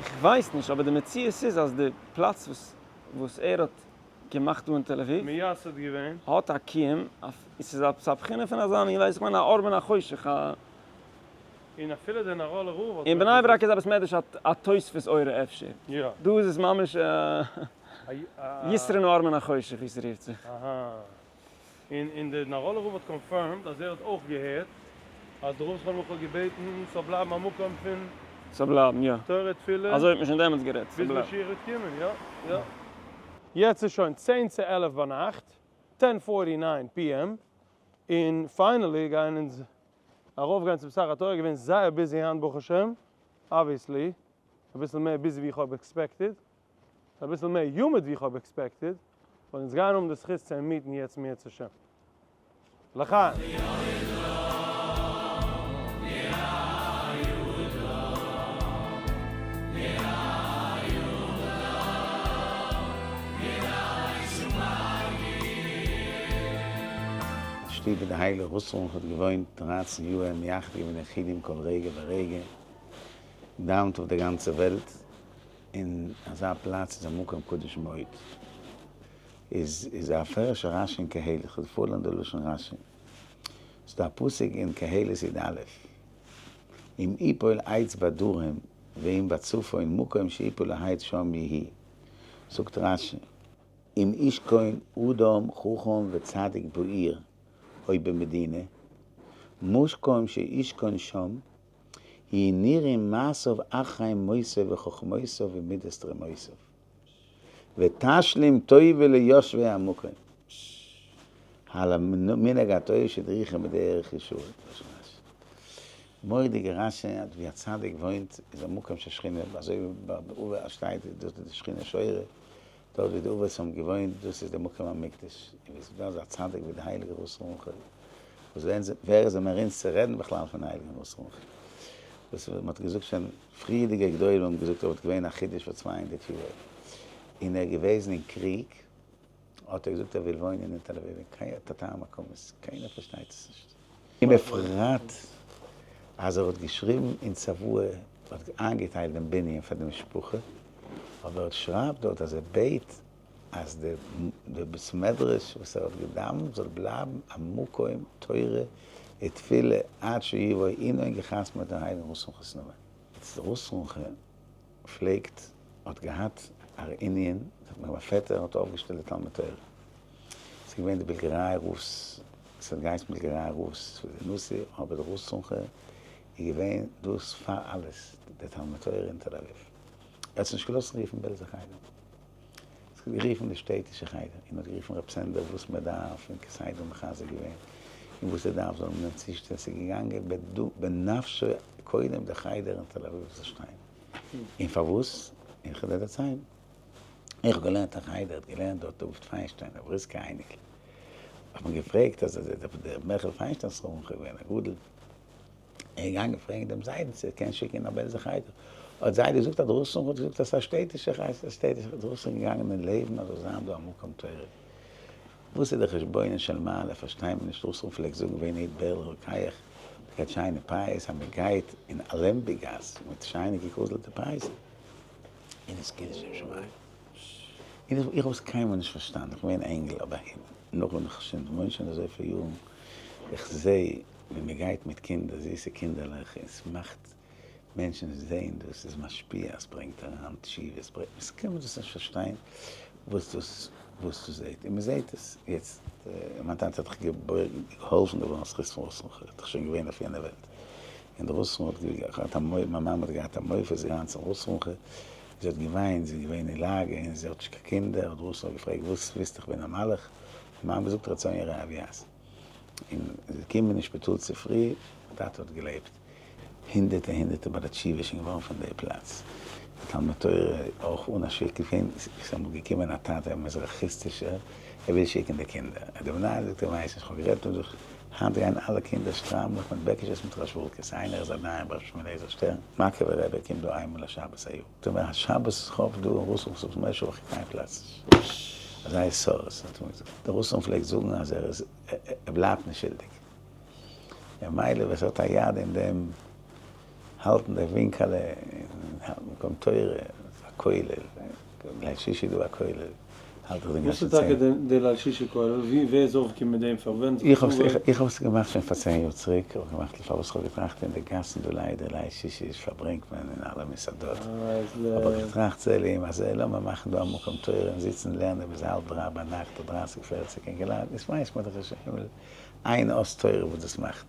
כ'ווייס נישט, אבער די מציאות איז אז די פלאץ וואס וואס ער האט געמאכט דא אין תל אביב. מייסד געווען. האט א קיום, ס'איז א בחינה פון אזא מין, ווייס איך מיין א אור מן החושך, א. און אפילו דער נאראלער רב האט. אין בני ברק איז א בית מדרש א תוספות אורה אפשר. יא. דא איז עס ממש א יתרון האור מן החושך ווי ס'רופט זיך. אהא. און און דער נאראלער רב האט confirmed אז ער האט אויך געהערט אז דער רב זכרונו לברכה האט געבעטן ס'זאל בלייבן א מקום פון. ס'זאל בלייבן, יא. תורה תפילה. אזוי האט מען שוין דעמאלטס גערעדט, ס'זאל בלייבן. ביז משיח וועט קומען, יא יא. יעצט איז שוין צען צו עלף ביינאכט, ten forty nine PM, און finally גייען אונז ארויפגיין צום שר התורה, געווען זייער busy היינט ברוך השם, obviously, אביסל מער busy ווי איך האב expected, אביסל מער humid ווי איך האב expected, און אונז גייען האבן די זכות צו אים meet ן יעצט אם ירצה השם. לחיים! שטוב ווי די הייליגע רוסלאנד האט געוואוינט דרײַצן יאהר מייחד געווען יחידים כל רגע ורגע, דאווענט אויף די גאנצע וועלט, אין אזא פלאץ איז א מקום קדוש מאוד. איז איז א פירוש רשי אין קהלת, כ'וועל פארלערנען די לשון רשי. ס'דא א פסוק אין קהלת י א, אם יפול עץ בדרום ואם בצפון מקום שיפול העץ שם יהי'. זאגט רשי, אם ישכון אדם חכם וצדיק בעיר או במדינה, משקום שישכון שם, יהיו נראים מעשיו אחרי מותו וחכמותיו ומידות תרומותיו. ותשלים טובה ליושבי המקום. על המנהג הטוב שדריכם בדרך ישרה. מורא'דיגע רשי אז ווי א צדיק וואוינט איז א מקום ששכינה, אזוי ווי ביי אבות שטייט דארט איז די שכינה שורה, דארט ווי די אבות האבן געוואוינט דאס איז די מקום המקדש, און ווי ס'איז דא אזא צדיק ווי די הייליגע רות רחל, וואס ווער איז מיר אונז צו רעדן בכלל פון הייליגן רות רחל, וואס מ'האט געזאגט שוין פריערדיגע גדולים האבן געזאגט ער וואלט געווען א חידוש פאר 200 יאר, און ער איז געוועזן אין קריג, האט ער געזאגט ער וויל וואוינען אין תל אביב, און קיינער האט א טעם הכמוס, קיינער פארשטייט עס נישט. און בפרט אז ער האט געשריבן אין צוואה, האט איינגעטיילט דעם בנין פאר די משפחה, אבער ער שרייבט דארט אז ער בעט אז די בית מדרש וואס ער האט געדאווענט זאל בלייבן א מקום תורה ותפילה עד שיבוא עמו און געחתמעט דעם הייליגן ר' שמחה נאמען. יעצט ר' שמחה פלעגט האט געהאט א ענין, מיין פעטער האט אויפגעשטעלט די תלמוד תורה, ס'איז געווען די בילגעריי רב'ס, ס'האט געהייסן בילגעריי רב'ס נשיא, אבער דער ר' שמחה איז געווען דאס פאר אלעס, די תלמוד תורה אין תל אביב, ער האט עס נישט געלאזט רופן בעלזער חדר. עס האט גערופן די שטעטישע חדר און האט גערופן רב סענדער וואס מען דארף און כסדר מחזק געווען און וואס ער דארף זאל מען אים צושטעלן, ס'איז געגאנגען בנפשו קודם די חדר אין תל אביב זאל שטיין, און פארוואס? איך וועל דיר דערציילן, איך האב געלערנט אין חדר, האט געלערנט דארט דוד פיינשטיין א בריסקער אייניקל, האט מען געפרעגט אז דער מעכל פיינשטיין זכרונו לברכה געווען א גדול, ער איז געגאנגען פרעגן דעם זיידן צו ער קען שיקן אין א בעלזער חדר, האט זיידע געזאגט אז די רוסן האט געזאגט אז ס'איז א שטעטישע חדר, ס'איז א שטעטישע חדר, די רוסן געגאנגען אין לעבן אז זאל זיין דא א מקום תורה, וואס איז די חשבונו של מעלה פארשטיי מיר נישט, רוסן פלעגט זאגן ווען איד בערל רוקח האט געהאט שיינע פאות אז מען גייט אין אלעמבי גאס מיט שיינע געקרוזלטע פאות און עס קידוש שם שמים, און איך האב עס קיינמאל נישט פארשטאנען, איך בין געווען אינגל אבער נאכדעם איך שוין וואוין שוין אזויפיל יארן איך זע ווען מען גייט מיט קינדער, זיסע קינדערלעך, און ס'מאכט מענטשן זעהן דאס איז משפיע, עס ברענגט אריין תשובה, עס ברענגט, עס קען מען דאס נישט פארשטיין וואס דאס וואס דאס זעהט, און מען זעהט עס יעצט, מיין טאטע האט דאך געהאלפן געווארן זכות פון רוסלאנד, ער איז דאך שוין געווען אויף יענע וועלט, און די רוסלאנד האט געהאט א מיין מאמע האט געהאט א מופת, זי איז געגאנגען צום רוסלאנד, זי האט געוויינט, זי איז געווען אין לאגע, און זי האט נישט קיין קינדער, האט רוסלאנד געפרעגט וואס ווילסטו איך בין א מלאך, מיין מאמע זאגט רצון יראה אביעז. און זי איז געקומען אין שפיטאל צופרי, מיין טאטע האט געלעבט. הונדערטער הונדערטער בעלי תשובה שוין געווארן פון די פלאץ, די תלמוד תורה אויך אן א שיק געווען, ס'איז אמאל געקומען א טאטע א מזרחיסטישער ער וויל שיקן די קינדער, דער מנהל זאגט ער ווייסט נישט, כ'האב גערעדט מיט זיך, היינט גייען אלע קינדער שטריימלעך מיט בעקישעס מיט רעזשוואלקעס, איינער איז א דיין ביי ר' שמואל אליעזר שטערן, מאקעווער רבי קומט דא איינמאל א שבת א יאר, זאגט ער א שבת כ'האב דא אין רוסלאנד ס'איז מער שכיח קיין פלאץ נישט, אזא התעוררות האט ער מיר געזאגט, דער רוסלאנד פלעגט זאגן אז ער איז ער בלייבט נישט שולדיג. ממילא ווער ס'האט א יד אין דעם האלטן די ווינקעלע און מקום תורה, א כולל, ליל שישי דא א כולל, האלט איך די וואס גאנצע איז טאקע צען. די ליל שישי כולל? ווי ווער איז אויפגעקומען מיט דעם? פאר ווען איך האב איך האב עס געמאכט שוין פאר צען יאר צוריק, האב איך געמאכט פארוואס כ'האב געטראכט אין די גאסן דא ליידער ליל שישי איז פארברענגט מען אין אלע מסעדות, האב איך געטראכט צו אלים אז לאמיר מאכן דא א מקום תורה און זיצן לערנען ביז האלב דריי ביינאכט אדער דרייסיג פערציג אינגעלייט, דאס ווייסט מען דאך נישט. איין אות תורה וואס דאס מאכט.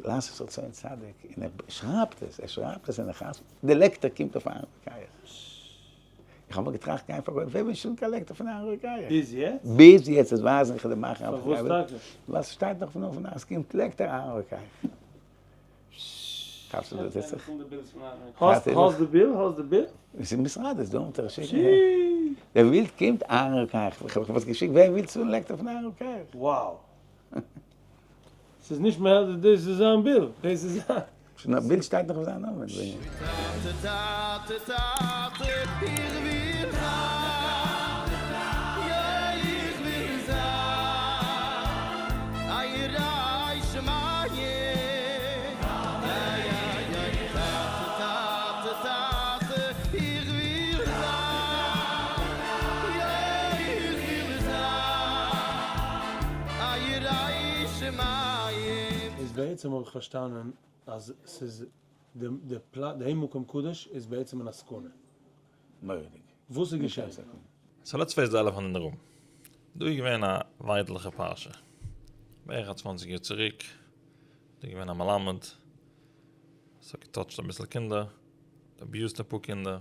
לעשות רצון צדיק, און ער שרייבט עס, ער שרייבט עס און ער חתמ'ט, די לעקטער קומט אויף אהרן רוקח. איך האב אמאל געטראכט גיין פאר ווער וויל שוין קיין לעקטער פון אהרן רוקח? ביז יעצט? ביז יעצט עס ווייזן איך די מאכן פארוואס טאקע? ווייל ס'שטייט נאך פון אויבן אז ס'קומט לעקטער אהרן רוקח. כאפסט וואס דא טוט זיך? האסט די ביל? האסט די ביל? עס איז משרד, עס איז דא אונטער שיקן. דער וויל קומט אהרן רוקח, איך האב עס געשיקט, ווער וויל צאלן לעקטער פון אהרן רוקח? Wow. ס'איז נישט מער, דאס איז זיין ביל, דאס איז זיין. שוין א ביל שטייט נאך אויף זיין נאמען. טאטע טאטע טאטע איך וויל זיין יא איך וויל זיין א ירא שמים איי איי איי טאטע טאטע טאטע איך וויל זיין יא איך וויל זיין א ירא שמים. איז בעצם האב איך פארשטאנען אז ס'איז די די פלאץ די מקום קדוש איז בעצם אין א סכנה. מורא'דיג. וואס איז געשען? So let's face the elephant in the room. דא איז געווען א ווייטליכע פרשה. בערך א צוואנציג יאר צוריק. דא איז געווען א מלמד. וואס האט געטאטשט אביסל קינדער. abused אפאר קינדער.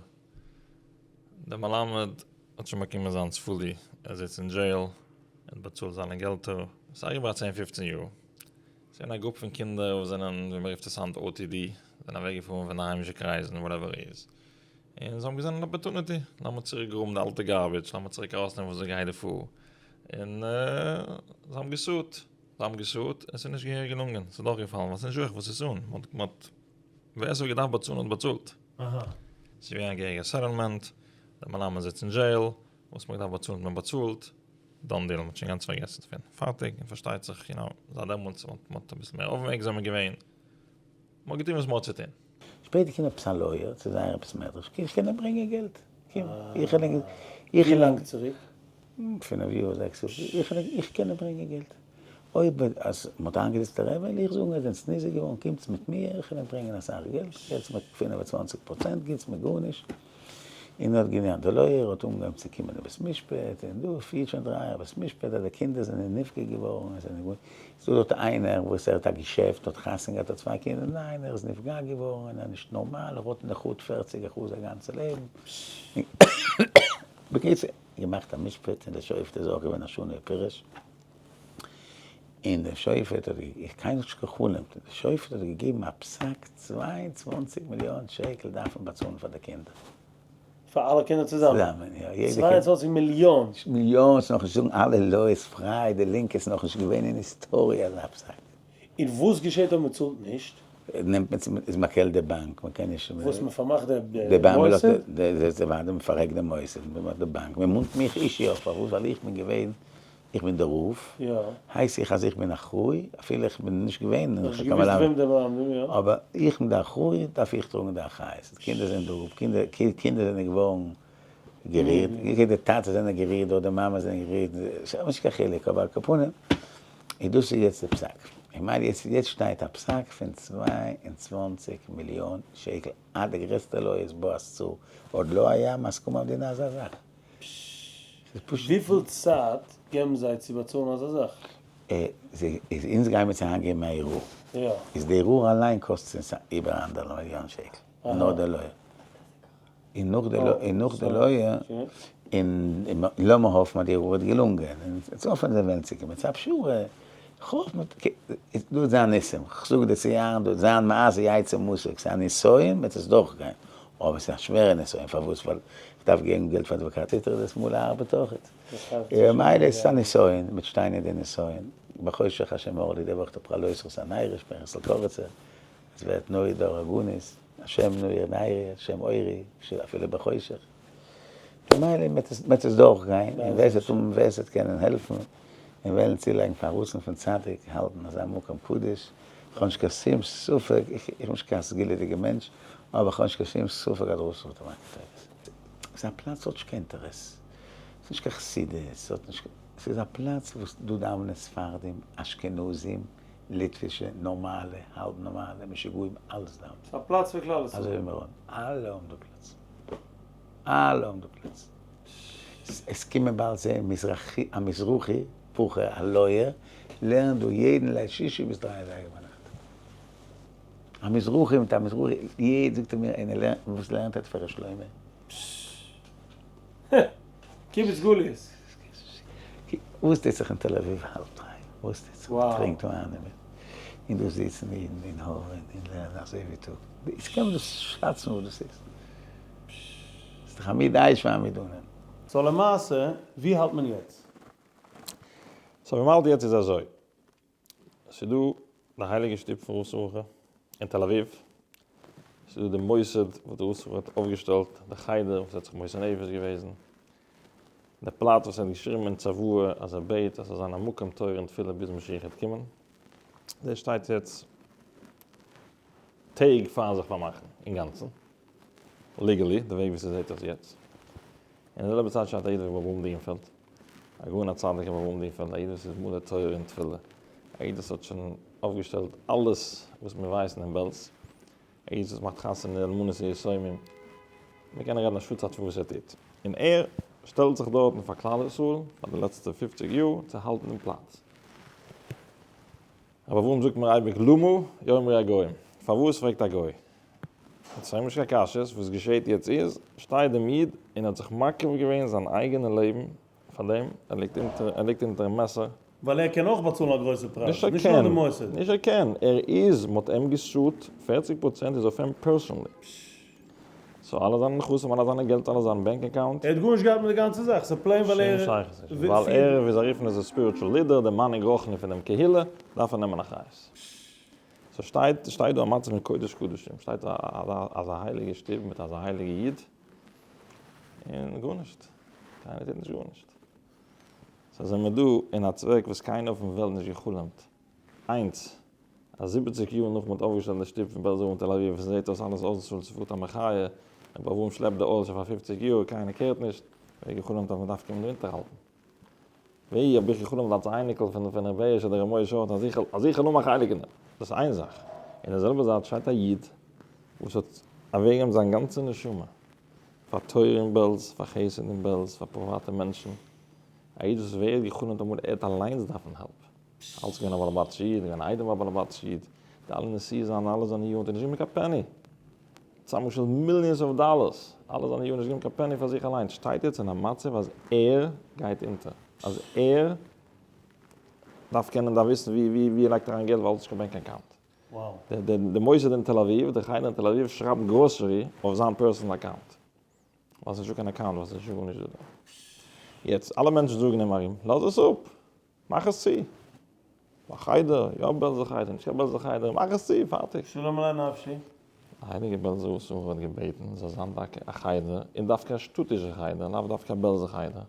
דער מלמד האט שוין באקומען זיינס fully. ער זיצט אין jail. ער האט באצאלט זיינע געלטער. ס'איז אריבער א צען פופצן יאר. ס'איז געווען א group פון קינדער וואס זענען, ווי מ'רופט עס היינט OTD, זענען אוועקגעפארן פון די היימישע קרייזן whatever איז, און זיי האבן געזען אן opportunity, לאמיר צוריק גראבן די אלטע garbage, לאמיר צוריק ארויסנעמען וואס עס גייט דא פאר, און זיי האבן געסוט, זיי האבן געסוט, און ס'איז נישט געהעריג געלונגען, ס'איז דורכגעפאלן, ווייל ס'איז נישט ווערט וואס צו סוען, מ'האט, ווער עס האט געדארפט באצאלן האט באצאלט. ס'איז געווען א געהעריגע settlement, דער מלמד זיצט אין jail, וואס מ'האט געדארפט באצאלן האט מען באצאלט. Done deal, מ'האט שוין גאנץ פארגעסן דערפון, פארטיג, און פארשטייט זיך, you know, זייט דעמאלטס האט מען אביסל מער אויפמערקזאמער געווען, מ'האט געטון וואס מ'האט צו טון. שפעטער קומט עפעס א לויער צו זייער בית מדרש, איך קען דיר ברענגען געלט, קום, איך קען דיר, איך ווי לאנג צוריק? פינף יאר, זעקס יאר, איך איך קען דיר ברענגען געלט, אויב אז מ'האט איינגעזעצט די רבי, וועל איך זאגן אז זענטס ניזוק געווארן, קומטס מיט מיר, איך וועל ענק ברענגען אסאך געלט, געטס מיר 25 פראצענט, גיטס מיר גארנישט. און ער האט גענומען די לויער האט אנגעהויבן צו קומען אין בית משפט, און דא פירט שוין דריי א בית משפט אז די קינדער זענען נפגע געווארן, און זענען געווארן, איז דא דארט איינער וואס ער האט א געשעפט, האט חתונה געהאט האט צוויי קינדער, ניין ער איז נפגע געווארן און ער איז נישט נארמאל, ער האט נכות פערציג אחוז א גאנצע לעבן. בקיצור, געמאכט א משפט און דער שופט איז אויך געווען א שנה ופירש. און דער שופט האט איך קיינמאל נישט גע'חלומ'ט, דער שופט האט געגעבן א פסק 22 מיליאן שקל דארף מען באצאלן פאר די קינדער. פאר אלע קינדער צוזאמען? צוזאמען, יא. יעדע קינד. 22 מיליאן? מיליאן, ס'איז נאכנישט זאגן אלע לויערס פריי, די לינקע, ס'איז נאכנישט געווען אין היסטאריע אזא פסק. און וואס געשעט אויב מ'צאלט נישט? נעמט מען צו, איז מקעלט די באנק, מ'קען נישט. וואס, מ'פארמאכט די מוסד? די וועד, מ'פארעקט די מוסד, מ'מאכט די באנק, מ'מאנט מיך אישי אויף, פארוואס? ווייל איך בין געווען איך בין דער רב, הייס איך אז איך בין אחראי, אפילו איך בין נישט געווען אין חכם הלמד, אבער איך בין דער אחראי, דארף איך טראגן די אחריות, די קינדער זענען דער רב, קינדער זענען געווארן גערירט, די טאטע זענען גערירט אדער די מאמע זענען גערירט, ס'איז נישט קיין חילוק, אבער על כל פנים, איז דאס איז יעצט די פסק, איך מיין יעצט יעצט שטייט א פסק פון 22 מיליאן שקל, עד די גרעסטע לויערס בועז צו, עוד לא היה מאז קום המדינה אזא זאך. וויפיל צייט געבן זיי צו באצאלן אזא זאך? איז אונז גיימיר צו איינגעבן א ערעור, איז די ערעור אליין קאסט אונז איבער אנדערהאלב מיליאן שקל, נאר די לויער, און נאך די און נאך די לויער, און לאמיר האפן אז די ערעור וועט געלונגען, און צו האפן זיי וועלן צוקומען צו א פשרה. כ'האף מ'וועט דא וועט זיין ניסים, כ'זאג דיר צו יארן דא וועט זיין מעשה יצא מתוק, ס'איז א נסיון מ'וועט עס דורכגיין, אבער ס'איז א שווערע נסיון, פארוואס? ווייל כ'דארף געבן געלט פאר אדוואקאט, טוט ער דאס מאל ארבעט אויכעט, ממילא איז עס א נסיון, מ'וועט שטיין אין די נסיון, בחושך השם אור לי די וואך תפרלויסך ס'איז א נייריש פנחס'ל קאריצער, עס ווערט נאר דור הגנות, השם נאיר נעירי, השם אורי, אפילו בחושך. ממילא מ'עט עס דורכגיין, און ווער ס'עט האבן, ווער ס'עט קענען העלפן, און וועלן צולייגן פאר רצון פון צדיק, האלטן אזא מקום קדוש, כ'האב נישט קיין שום ספק, איך בין נישט קיין סגולה'דיגע מענטש, אבער כ'האב נישט קיין שום ספק אז רצון וואלט געמאכט טובות. ס'איז א פלאץ וואס האט נישט קיין אינטערעס, ס'איז נישט קיין חסידות, ס'האט נישט, ס'איז א פלאץ וואס דא דאווענען ספרדים, אשכנזים, ליטווישע, נארמאלע, האלב נארמאלע, משוגעים, אלעס דאווענט. ס'איז א פלאץ פאר כלל ישראל. אזוי ווי מירון, אלע האבן דא פלאץ. אלע האבן דא פלאץ. עס קומען באלד זעהן מזרחי, א מזרחי בחור א לויער, לערנט דא יעדן ליל שישי ביז דריי אזייגער ביינאכט. א מזרחי מיט א מזרחי, יעדע זאגט ער מיר איינער לערנט, וואס לערנט ער תפארת שלמה? קיבוץ גליות. וואס טוט זיך אין תל אביב האלב דריי? וואס טוט זיך? מ'טרינקט וויין און דא זיצן אידן און הארעווען און לערנען אזוי ווי טאג. איז קען מען דאס שאצן וואס דאס איז? ס'איז דאך עמוד אש ועמוד ענן. סאו למעשה ווי האלט מען יעצט? סאו ווי מ'האלט יעצט איז אזוי. ס'איז דא די הייליגע שטוב פון ר' שמחה אין תל אביב, ס'איז דא די מוסד וואס די ר' שמחה האט אויפגעשטעלט, די חדר וואס ער האט זיך מוסר נפש געוועזן, די פלאץ וואס ער האט געשריבן אין צוואה אז ער בעט אז ס'זאל זיין א מקום תורה און תפילה ביז משיח וועט קומען, דאס שטייט יעצט טעג פאר זיך פארמאכן אינגאנצן, legally, די וועג ווי ס'זעט אויס יעצט. אין די זעלבע צייט שטייט א איד ווי ר' אברהם דינפעלד, א גאון א צדיק ר' אברהם דינפעלד, א איד וואס איז מלא תורה און תפילה, א איד וואס האט שוין אויפגעשטעלט אלעס וואס מיר ווייסן אין בעלז, א איד וואס מאכט חתונה אלמנות און יתומים, מיר קענען רעדן א שעה צייט פון וואס ער טוט, און ער שטעלט זיך דארטן פאר כלל ישראל פאר די לעצטע פופציג יאר צו האלטן דעם פלאץ. רבי אברהם זאגט מיר אייביג למה יאמרו הגוים, פארוואס פרעגט א גוי? יעצט פרעג מיר נישט קיין קשיות, וואס געשעהט יעצט איז, שטייט דעם איד און האט זיך מקריב געווען זיין אייגענע לעבן פאר דעם, ער ליגט אונטער, ער ליגט אונטערן מעסער. ווייל ער קען אויך באצאלן א גרויסע פרייז, נישט ער נישט נאר קען, די מוסד. נישט ער קען, ער איז, מ'האט אים געסוט, פערציג פראצענט איז אויף אים personally. סאו אלע זיינע נכסים, אלע זיינע געלט, אלע זיין bank account. ער האט גארנישט געהאט מיט די גאנצע זאך, ס'איז plain ווייל ער. שום שייכות נישט, ווייל ער, ווי זיי רופן עס, די spiritual leader, די מנהיג רוחני פון דעם קהילה, דארף ער נעמען אחריות. סאו שטייט, שטייט דא א מצב אין קודש קדשים, שטייט אזא הייליגע שטוב מיט אזא הייליגע איד, און גארנישט, קיינער טוט נישט גארנישט. סאו זעמיר דא אין א צוועק וואס קיינער אויפן וועלט נישט גע'חלומ'ט. איינס, אז זיבעציק יאר נאך מ'האט אויפגעשטעלט די שטוב פון בעלזא אין תל אביב וואס ס'זעט אויס אלעס אויסגעצאלט ס'פארט א מחיה, רבי אברהם שלעפט די עול שוין פאר פופציג יאר, קיינער קערט נישט, ווער גע'חלומ'ט אז מ'דארף קומען דא אונטערהאלטן? ווי האב איך גע'חלומ'ט אלס אייניקל פון פון רבי בעריש אדער רבי משה אורט אז איך אז איך וועל האבן א חלק אין דעם? דאס איז איין זאך. אין די זעלבע זייט שטייט א איד וואס האט אוועקגעגעבן זיין גאנצע נשמה פאר תורה אין בעלז, פאר חסד אין בעלז, פאר פריוואטע מענטשן, א איד וואס ווער האט גע'חלומ'ט אמאל ער וועט אליינס דארפן help? אלץ געווען א בעל הבת'ישע איד, געווען א איידעם ביי א בעל הבת'ישע איד, די אלע נסיעות זיינע, אלע זיינע יארן האט ער נישט גענומען קיין פעני, צוזאמגעשטעלט millions of dollars, אלע זיינע יארן נישט גענומען קיין פעני פאר זיך אליינס, שטייט יעצט אין א מצב אז ער גייט אונטער, אז ער דארף קענען, דארף וויסן ווי ווי ווי ער לייגט אריין געלט ווייל ער האט נישט קיין bank account. די מוסד אין תל אביב, די חדר אין תל אביב שרייבט גראסערי אויף זיין personal account. ווייל ס'נישטא קיין account, ווייל ס'נישטא גארנישט דא. יעצט, אלע מענטשן זאגן אים ארום, לאז עס אפ! מאך עס צו! א חדר, יא בעלזער חדר, נישט קיין בעלזער חדר, מאך עס צו, פארטיג. שלום עלי נפשי. די הייליגע בעלזער רב זצ ל האט געבעטן ס'זאל זיין דוקא א חדר, און דווקא א שטאטישע חדר, לאו דווקא א בעלזער חדר. די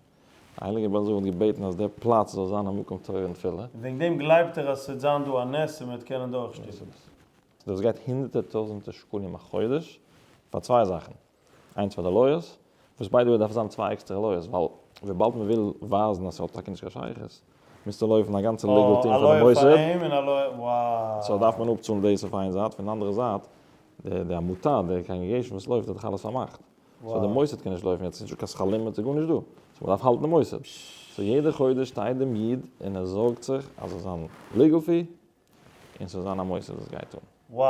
הייליגע בעלזער רב האט געבעטן אז דער פלאץ זאל זיין א מקום תורה און תפילה. און וועגן דעם גלייבט ער אז ס'וועט זיין דא א נס און מ'וועט קענען דורכשטופן. דאס גייט הונדערטער טויזענטער שקלים א חודש פאר צוויי זאכן. איינס פאר די lawyers, וואס by the way דארף זיין צוויי עקסטערע lawyers, ווייל וויבאלד מען וויל ווייזן אז ס'האט טאקע נישט קיין שייכות, מוזטו לויפן א גאנצע legal team פאר די מוסד, סאו דארף מען אפצאלן דאס אויף איין זייט, פון די אנדערע זייט די עמותה, די congregation וואס לויפט האט דאך אלעס פארמאכט, סאו די מוסד קען נישט לויפן יעצט, ס'נישטא קיין שכר לימוד, ס'איז גארנישט דא, סאו מ'דארף האלטן די מוסד, סאו יעדע חודש שטייט דעם איד און ער זארגט זיך אז זאל זיין legal fee, און ס'זאל זיין א מוסד וואס גייט אן. Wow.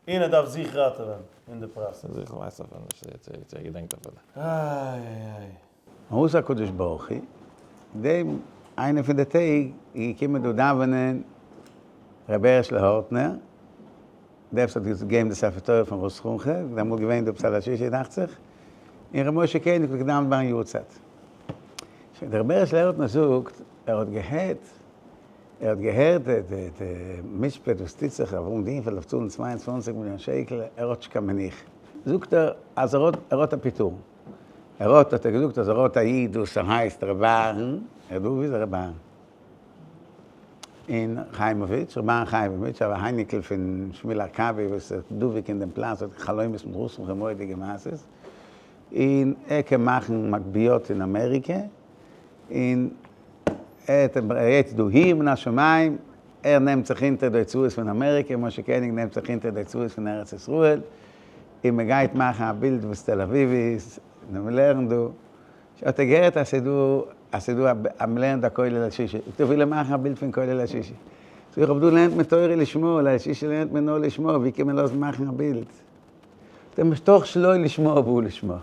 און ער דארף זיך ראטעווען אין די פראסעס. זיך ווייסט אפילו נישט צו ער געדענקט אפילו. איי איי איי. מהות הקדוש ברוך הוא, דעם. איינע פון די טעג איז געקומען דא דאווענען רבי הערשלע הורטנער, דער וואס האט געגעבן די ספר תורה פון ר' זכרונכע, איז אמאל געווען דא עפעס א ליל שישי דאכט זיך, און ר' משה קעניג האט געדאווענט ביים יארצייט. שוין דער רבי הערשלע הורטנער זאגט, ער האט געהערט, ער האט געהערט די די די משפט וואס טוט זיך, אברהם גרינפעלד דארף צאלן 22 מיליאן שקל, ער האט נישט קיין מנוחה. זאגט ער אז ער האט ער האט א פתרון. ער האט האט ער געזאגט אז ער האט א איד וואס ער הייסט ר' אהרן, ער דא ווי איז ר' אהרן? אין חיימאוויטש, ר' אהרן חיימאוויטש, א אייניקל פון שמואל הארקאווי וואס איז דבוק אין דעם פלאץ, האט חלומות מיט רוסן מורא'דיגע מעשות, און ער קען מאכן מגביות אין אמעריקע, און ער האט ער יעצט דא היר מן השמים, ער נעמט זיך אונטער די הוצאות פון אמעריקע, משה קעניג נעמט זיך אונטער די הוצאות פון ארץ ישראל, און מען גייט מאכן א בילד וואס תל אביב איז, און מען לערנט דא, האט ער געהערט אז ס'איז דא אז ס'איז דא א מ'לערנט א כולל ליל שישי, זאגט ער וויל ער מאכן א בילד פון כולל ליל שישי, זאג איך אבער דא לערנט מען תורה לשמה, ליל שישי לערנט מען נאר לשמה, ווי קען מען לאזן מאכן א בילד? זאגט ער מתוך שלא לשמה בא לשמה.